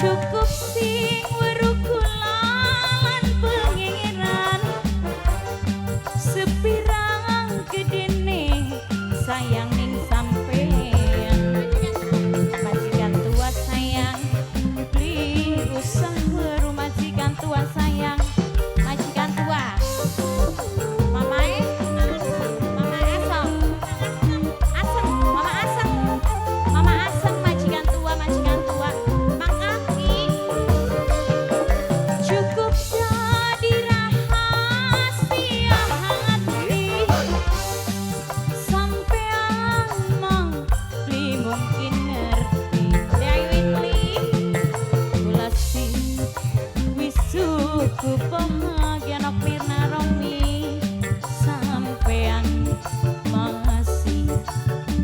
Cukup sing weruh kula lan Pangeran. Sepirang gedene sayang ning sampean. Majikan tua sayang, beli usah weruh majikan tua sayang. Majikan tua. Mamae, Mama Asem. Asem, Mama Asem. Mama Asem majikan tua, majikan tua. Mang Aki. Cukup jadi rahasia hati. Sampean mah beli mungkin ngerti. Ayo Whitley. Kula sing wis cukup bahagia nok Mirna Romi. Sampean masih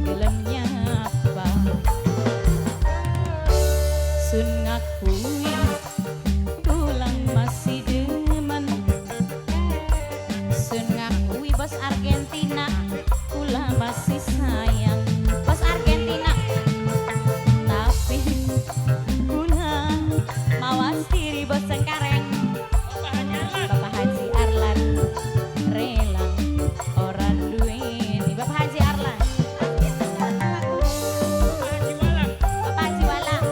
gelem nyapa. Sun ngakui pulang masih demen. Sun ngakui bos Argentina, kula masih sayang bos Argentina. Tapi kula mawas diri bos Cengkareng. Bapak Haji Arlan rela ora duweni. Bapak Haji Arlan. Bapak Haji Walang.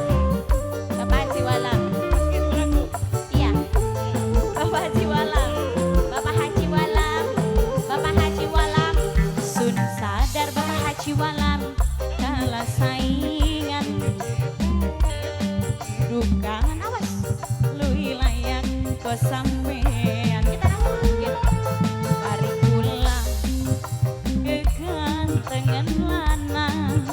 Bapak Haji Walang. Iya. Bapak Haji Walang. Bapak Haji Walang. Bapak Haji Walang. Sun sadar Bapak Haji Walang kalah saingan. Dukangan awas luwih layak ko sampean. Kita ya. Pari kula kegantengan lanang.